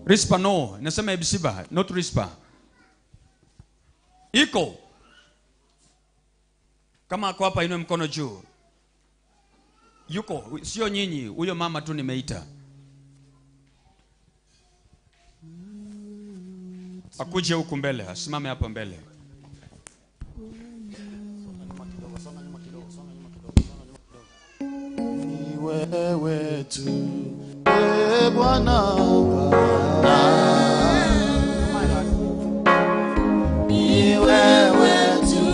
Rispa no, nasema Ebsiba, not Rispa. Iko. Kama ako hapa inue mkono juu. Yuko, sio nyinyi, huyo mama tu nimeita. Akuje huku mbele, asimame hapa mbele. Ni wewe tu, e Bwana. Ni wewe tu,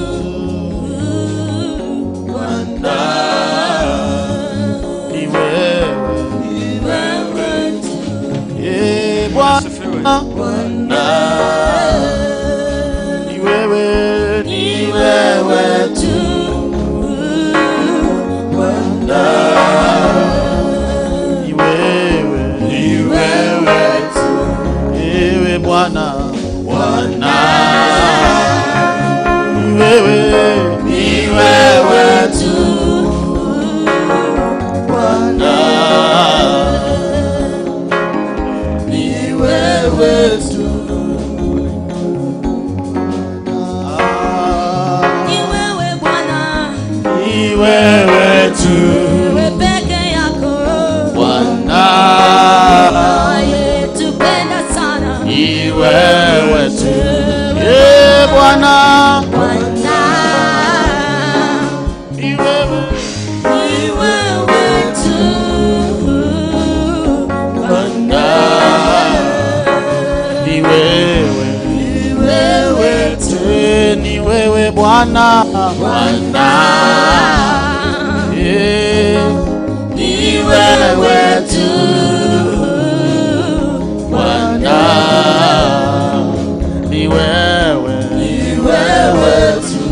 Bwana. Ni wewe tu, e Bwana. Ni wewe, ni wewe tu, Bwana. Ni wewe, ni wewe tu, ewe Bwana, Bwana. Ni wewe, ni wewe tu, Bwana. Ni wewe tu. Ni wewe Bwana, Ni wewe tu, wewe peke yako Bwana. Unayetupenda sana. Ni wewe tu, e Bwana. Bwana, Ni wewe, ni wewe tu, Bwana. Ni wewe, ni wewe tu, ni wewe Bwana, Bwana. Ni wewe tu, Bwana. Ni wewe, ni wewe tu.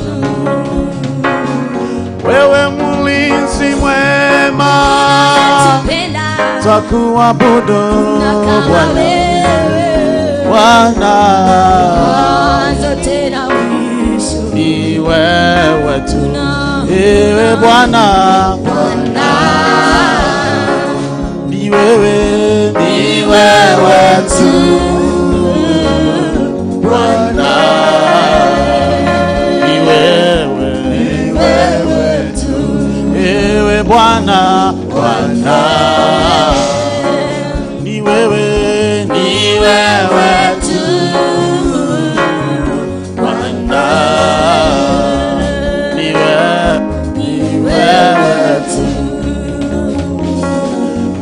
Wewe mlinzi mwema, Tupenda twakuabudu na kama Bwana, wewe, Bwana. mwanzo tena mwisho. Ni wewe tu, Na ewe Bwana. Bwana, Ni wewe, ni wewe tu, Bwana. Ni wewe, ni wewe tu, ewe Bwana, Bwana. Ni wewe, ni wewe tu, Bwana. Ni wewe, ni wewe tu,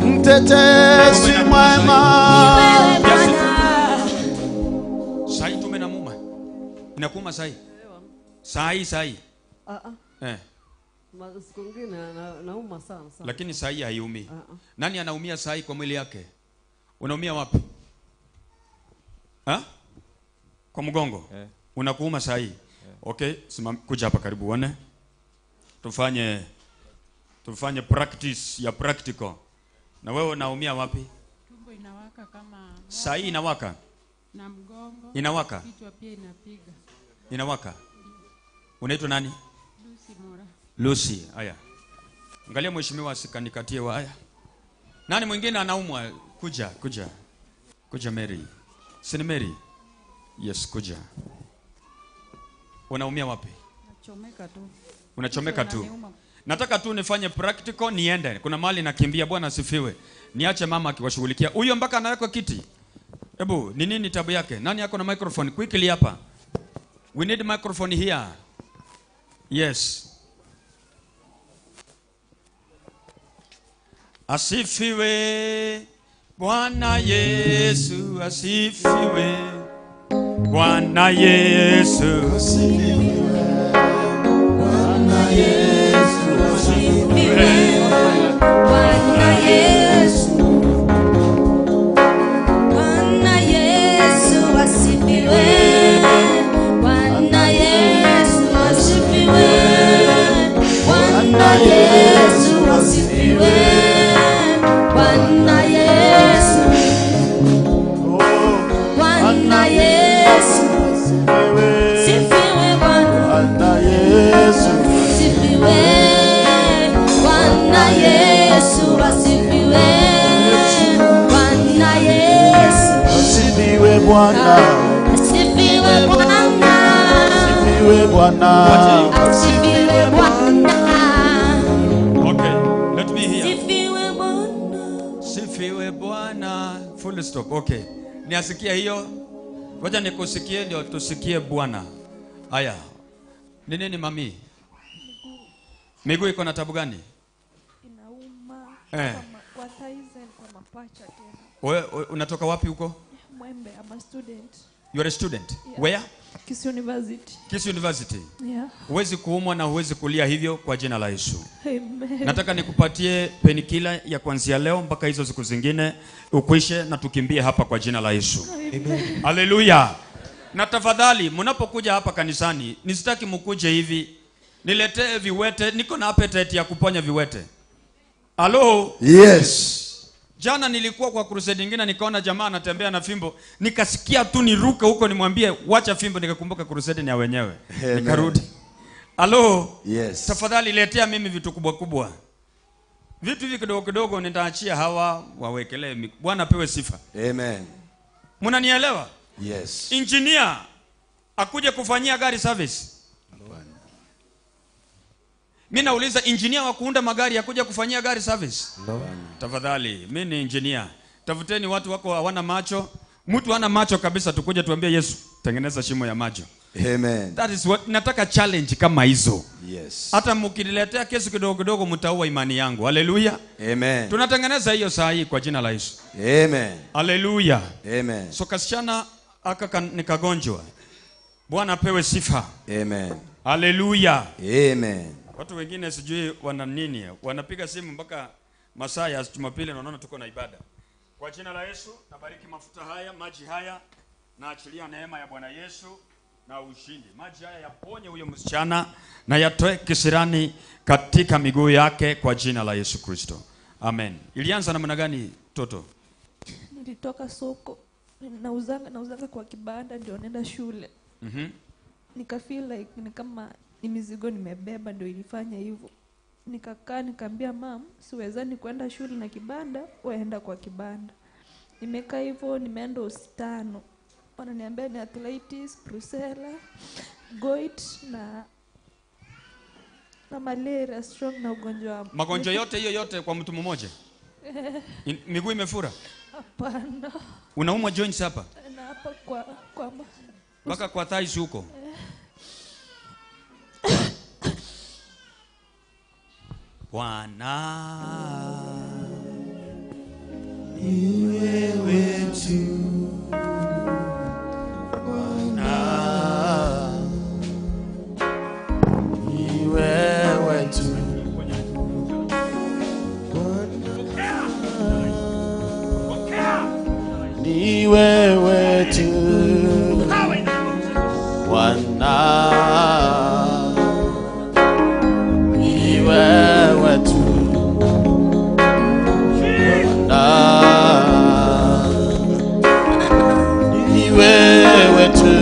mtetezi mwema. wewe Bwana. Sai tume na muma. Inakuuma sai. Sai sai. Eh, Siku ingine nauma sana sana. lakini sai haiumi. Nani anaumia sai kwa mwili yake? Unaumia wapi? Ha? Kwa mgongo? Unakuuma sai. Okay, simam, kuja hapa karibu uone. Tufanye practice ya practical. Na wewe unaumia wapi? Tumbo inawaka kama Sai inawaka. na mgongo, Inawaka. kichwa pia inapiga. Inawaka. Unaitwa nani? Lucy Mora. Lucy. Haya. Angalia mheshimiwa asikanikatie wa haya. Nani mwingine anaumwa? Kuja, kuja. Kuja Mary. Si ni Mary? Yes, kuja. Unaumia wapi? Nachomeka tu. Unachomeka tu. Inaniuma. Nataka tu nifanye practical niende. Kuna mahali nakimbia, Bwana asifiwe. Niache mama akiwashughulikia. Huyo mpaka anawekwa kiti. Hebu, ni nini tabu yake? Nani yako na microphone? Quickly hapa. We need microphone here. Yes. Asifiwe Bwana Yesu, asifiwe Bwana Yesu, Bwana Yesu, Asifiwe Bwana Yesu. Bwana Yesu asifiwe. Bwana Yesu asifiwe. Bwana Yesu asifiwe. Bwana Yesu. Bwana Yesu. Sifiwe Bwana. Bwana Yesu. Sifiwe. Bwana Yesu asifiwe. Asifiwe Bwana. Asifiwe Bwana. Asifiwe Bwana. Asifiwe Bwana. Okay, let me hear. Asifiwe Bwana. Sifiwe Bwana. Full stop. Okay. Niasikie hiyo. Ngoja nikusikie ndio tusikie Bwana. Haya. Ni nini mami? Miguu iko na tabu gani? Inauma kwa thighs and kwa mapacha tena. Wewe unatoka wapi huko? Mwembe, I'm a student. You are a student. Yeah. Where? Kisii University. Kisii University. Yeah. Huwezi kuumwa na huwezi kulia hivyo kwa jina la Yesu. Amen. Nataka nikupatie painkiller ya kuanzia leo mpaka hizo siku zingine ukwishe na tukimbie hapa kwa jina la Yesu. Amen. Haleluya. Na tafadhali mnapokuja hapa kanisani, nisitaki mkuje hivi. Niletee viwete, niko na appetite ya kuponya viwete. Halo? Yes. Jana nilikuwa kwa crusade nyingine nikaona jamaa anatembea na fimbo, nikasikia tu niruke huko nimwambie wacha fimbo, nikakumbuka crusade ni ya wenyewe. Amen. Nikarudi. Halo? Yes. Tafadhali letea mimi vitu kubwa kubwa. Vitu hivi kidogo kidogo nitaachia hawa wawekelee. Bwana apewe sifa. Amen. Mnanielewa? Yes. Engineer akuje kufanyia gari service. Mimi nauliza engineer wa kuunda magari akuja kufanyia gari service? No. Tafadhali, mimi ni engineer. Tafuteni watu wako hawana macho. Mtu hana macho kabisa tukuje tuambie Yesu tengeneza shimo ya macho. Amen. That is what nataka, challenge kama hizo. Yes. Hata mkiniletea kesi kidogo kidogo mtaua imani yangu. Haleluya. Amen. Tunatengeneza hiyo saa hii kwa jina la Yesu. Amen. Haleluya. Amen. So kasichana aka nikagonjwa. Bwana apewe sifa. Amen. Haleluya. Amen. Watu wengine sijui wana nini, wanapiga simu mpaka masaa ya Jumapili na wanaona tuko na ibada. Kwa jina la Yesu nabariki mafuta haya, maji haya, naachilia neema ya Bwana Yesu na ushindi. Maji haya yaponye huyo msichana na yatoe kisirani katika miguu yake kwa jina la Yesu Kristo. Amen. Ilianza namna gani toto? Nilitoka soko, nauzanga kwa kibanda ndio naenda shule. Nika feel like ni kama ni mizigo nimebeba ndio ilifanya hivyo. Nikakaa nikaambia mam, siwezani kwenda shule na kibanda, waenda kwa kibanda. Nimekaa hivyo, nimeenda hospitali. Wananiambia ni arthritis, brucella, gout na malaria strong na ugonjwa. Magonjwa yote hiyo yote kwa mtu mmoja? Miguu imefura? Hapana. Unaumwa joints hapa? Na hapa kwa mpaka kwa thighs huko. Bwana ni wewe tu. Bwana ni wewe tu. Bwana ni wewe tu. Bwana ni wewe tu. Bwana ni wewe tu.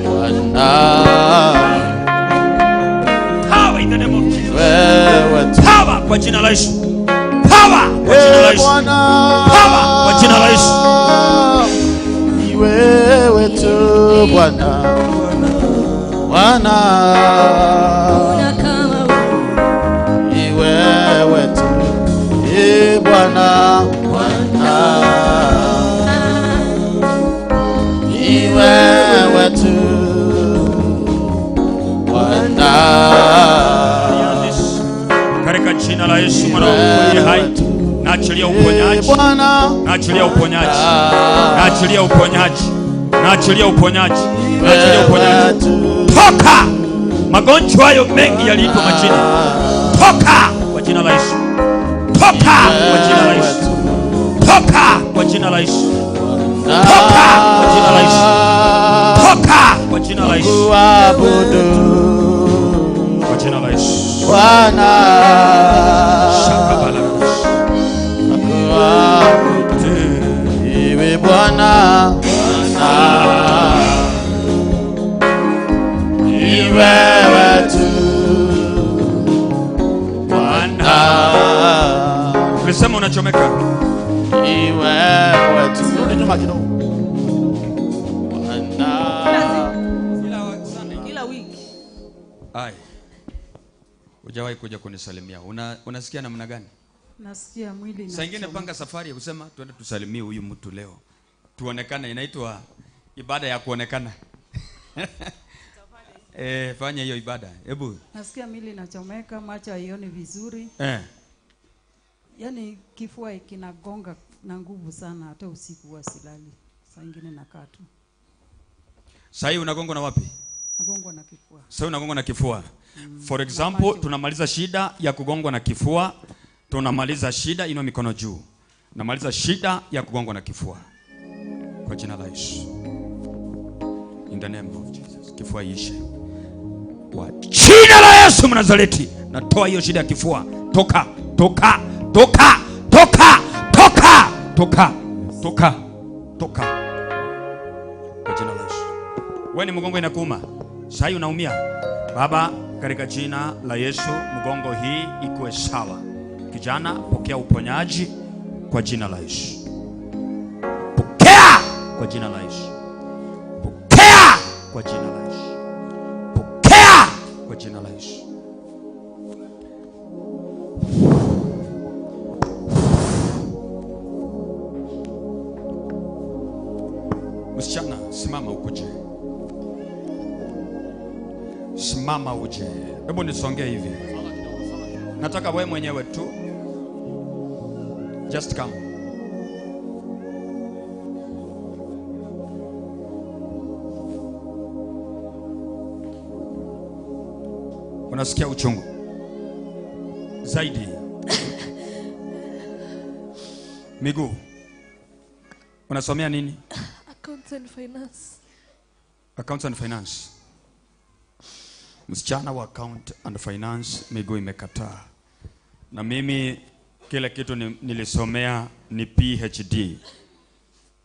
Bwana power in the name of Jesus. wewe tu. Power kwa jina la Yesu. Power kwa jina la Yesu. Power kwa jina la Yesu. Ni wewe tu Bwana. Bwana ni wewe tu. Bwana, Bwana ni wewe tu. Bwana katika jina la Yesu mwana wa Mungu aliye hai, naachilia uponyaji. Naachilia uponyaji. Naachilia uponyaji. Naachilia uponyaji. Naachilia uponyaji. Toka! Magonjwa hayo mengi yaliitwa majina. Toka kwa jina la Yesu. Toka kwa jina la Yesu. Toka kwa jina la Yesu. Toka kwa jina la Yesu. Toka kwa jina la Yesu. Kwa jina la Yesu. Bwana iwe Bwana, ni wewe tu Bwana. Ulisema unachomeka. Ni wewe tu. nyuma kidogo. Kila wiki. Ai. Hujawahi kuja kunisalimia. Unasikia namna gani? Nasikia mwili Saa ingine panga safari ya kusema tuende tusalimie huyu mtu leo. Tuonekane, inaitwa ibada ya kuonekana. Fanya hiyo ibada. Hebu. Nasikia mwili inachomeka, macho haioni vizuri. Yaani kifua kinagonga na nguvu sana, hata usiku huwa silali. Saa ingine nakaa tu. Saa hii unagongwa na wapi? Nagongwa na kifua. Saa hii unagongwa na kifua. For example, tunamaliza shida ya kugongwa na kifua. Tunamaliza shida, inua mikono juu. Namaliza shida ya kugongwa na kifua. Kwa jina la Yesu. In the name of Jesus. Kifua iishe. Kwa jina la Yesu Mnazareti. Natoa hiyo shida ya kifua. Toka, toka, toka, toka, toka, toka, toka, toka. Kwa jina la Yesu. Wewe ni mgongo inakuuma. Sasa unaumia. Baba, katika jina la Yesu, mgongo hii ikuwe sawa. Kijana, pokea uponyaji kwa jina la Yesu. Pokea kwa jina la Yesu. Pokea kwa jina la Yesu. Pokea kwa jina la Yesu. Msichana, simama ukuje. Simama uje. Hebu nisongee hivi. Nataka wewe mwenyewe tu. Just come. Unasikia uchungu zaidi? Miguu. Unasomea nini? Accounts and finance. Accounts and finance. Msichana wa account and finance, miguu imekataa. Na mimi kile kitu nilisomea ni PhD.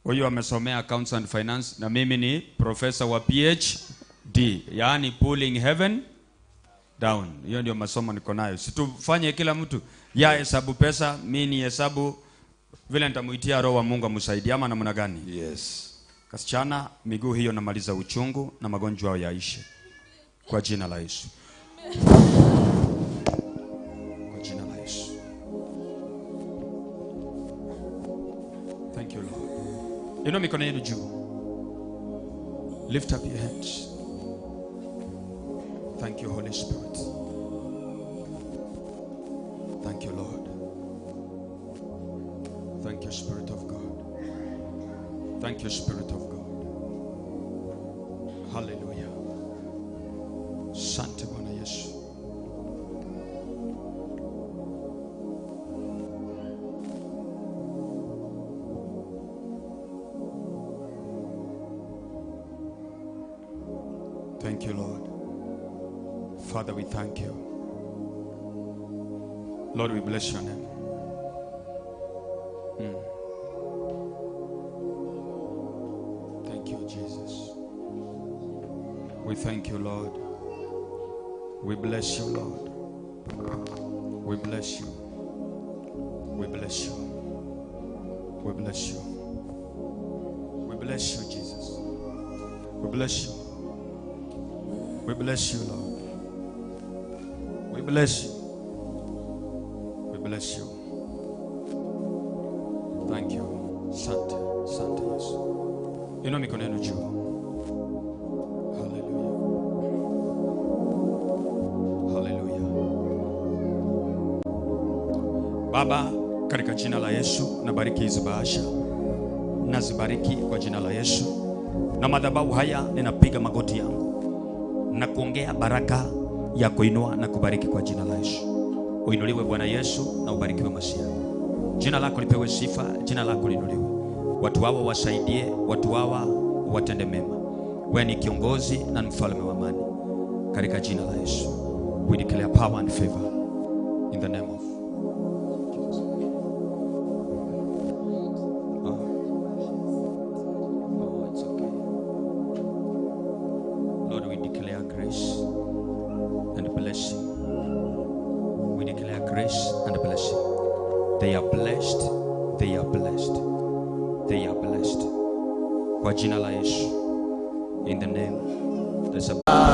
Huyu amesomea accounts and finance na mimi ni professor wa PhD, yaani pulling heaven down. Hiyo ndio masomo niko nayo. Situfanye kila mtu ya hesabu pesa, mimi ni hesabu vile nitamuitia roho wa Mungu amsaidie ama namna gani? Yes. Kasichana, miguu hiyo namaliza uchungu na magonjwa yaishe. Kwa jina la Yesu. Kwa jina la Yesu. Thank you, Lord. Inua mikono yenu juu. Lift up your hands. Thank you, Holy Spirit. Thank you, Lord. Thank you, Spirit of God. Thank you, Spirit of God. Hallelujah. Sante Bwana Yesu. Thank you, Lord. Father, we thank you. Lord, we bless your name. Thank you, Jesus. We thank you, Lord. We bless you, Lord. We bless you. We bless you. We bless you. We bless you, Jesus. We bless you. We bless you, Lord. We bless you. We bless you. Thank you. Sante, sante Yesu. Inua mikono yenu juu. Hallelujah. Hallelujah. Baba, katika jina la Yesu nabariki hizi bahasha. Nazibariki kwa jina la Yesu. Na madhabahu haya ninapiga magoti yangu na kuongea baraka ya kuinua na kubariki kwa jina la Yesu. Uinuliwe Bwana Yesu na ubarikiwe Masia. Jina lako lipewe sifa, jina lako liinuliwe. Watu hawa wasaidie, watu hawa watende mema. Wewe ni kiongozi na mfalme wa amani. Katika jina la Yesu. We declare power and favor in the name of Jesus. Oh, it's okay. Lord, we declare grace and blessing. We declare grace and blessing. They are blessed. They are blessed. They are blessed. blessed. Kwa jina la Yesu. In the name. There's a